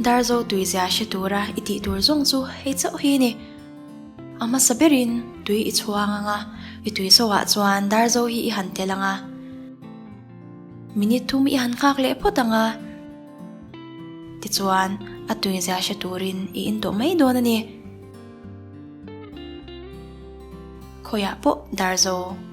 Darzo tuizia hre tura i tih tur zawng chu hei chauh hi a ni. A hmasa berin tui i chhuang ang a, i tui zawhah chuan Darzo hi i han tel ang a. Minute thum i han nghak leh phawt ang a. Tichuan, a tuizia hre turin i in tawh mai dawn a ni. Khawiah pawh Darzo.